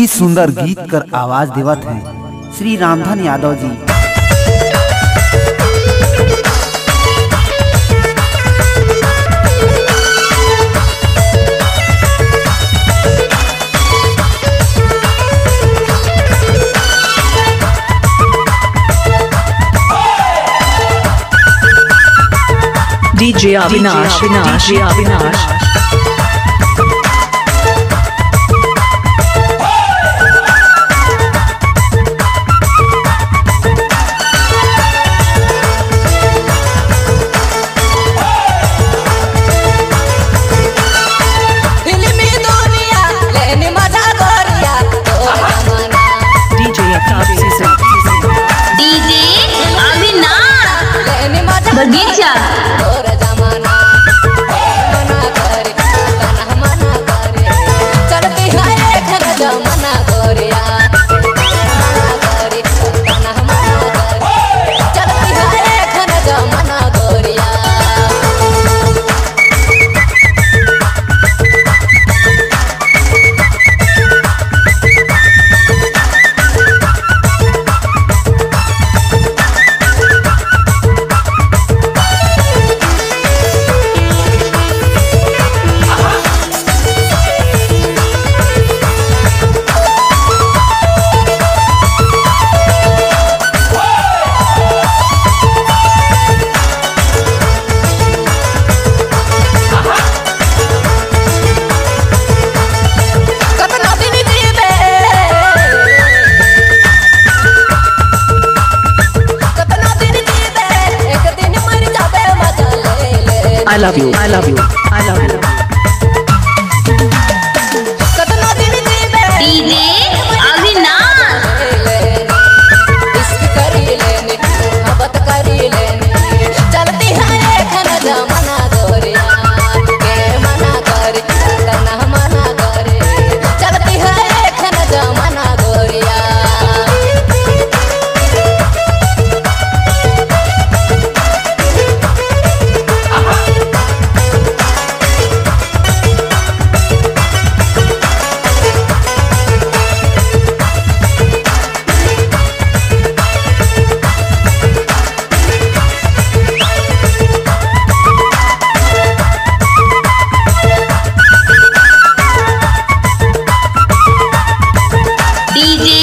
इस सुंदर गीत कर आवाज देवत हैं श्री रामधन यादव ji. DJ Avinash, DJ Avinash. DJ Avinash बगीचा। I love you, I love you, I love you. DJ Avinash. इश्क करी लेने, मोहब्बत करी लेने, चलती है एखन जमाना गोरिया, के मना करे, तना मना करे, चलती है एखन जमाना गोरिया। DJ